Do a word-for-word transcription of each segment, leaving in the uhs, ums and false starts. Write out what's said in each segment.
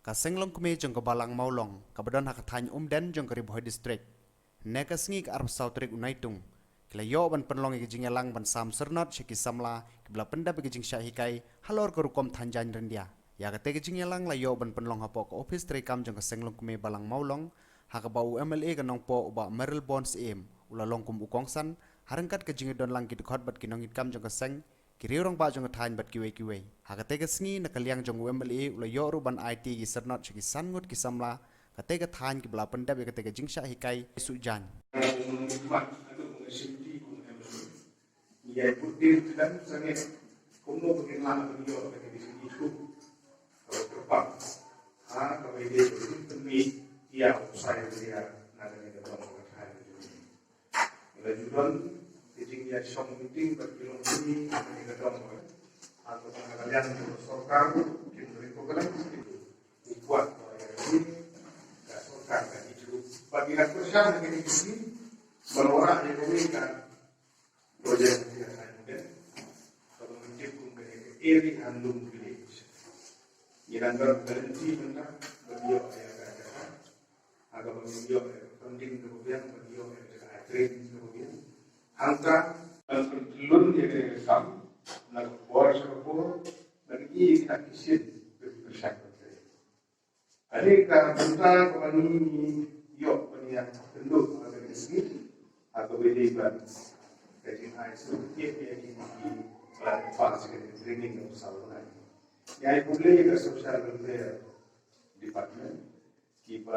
Ka Seng Longkmie jong ka Balang Mawlong, kaba don ha ka thaiñ Umden jong ka Ri Bhoi District, hynne ka sngi ka arphew saw tarik u Naitung, ki la ïoh ban pynlong ïa ka jingïalang ban sam syrnod sha ki samla kiba la pyndep ïa ka jingshah hikai halor ka rukom thaiñ jaiñ ryndia. Ïa katei ka jingïalang la ïoh ban pynlong hapoh ka ophis treikam jong ka Seng Longkmie Balang Mawlong, ha kaba u M L A ka Nongpoh u Bah Mayralborn Syiem u la long kum u kongsan, ha ryngkat ka jingïadonlang ki dkhot bad ki nongïalam jong ka seng, ki riew rangbah jong ka thaiñ bad kiwei kiwei. Ha katei ka sngi, na ka liang jong u M L A u la ïoh ruh ban aiti ïa ki syrnod sha ki san ngut ki samla katei ka thaiñ kiba la pyndep ïa katei ka jingshah hikai suh jaiñ. Ngi la ju don ka jingïashong meeting bad ki longkmie ha kane ka dong, ha kaba na ka liang jong ka sorkar kin recognize, kin u kwah ba ïa ka sorkar ka issue. Bad ngi la kyrshan ha kane ka issue ban wanrah ïa kawei ka project, ïa ka project kaba ngi tip kum kane ka Eri Handloom Village. Ngi dang don guarantee mynta ban ïoh ïa ka jaka. Ha kaba ngi ïoh ïa ka funding kaba biang, ban ïoh ïa ka jaka training kaba biang. Hangta ban pynlong ïa ka kam na ka por sha ka por, ban ïoh ïa ka action kaba biang. Ade ka bynta kaba ngi ïoh ban ïa kynduh ha ka sngi, ha kaba ïadei bad ka jingai certificate ïa ki, ki ba la pass ka training kaba saw lai. Ngi ai khublei ïa ka Social Welfare Department, kiba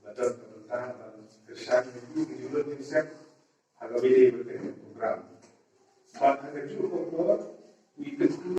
la don ka bynta ban kyrshan ïa ki, ki julon ki sep ha kaba ïadei bad ka program. Bad ha kajuh ka por, ngi kyntu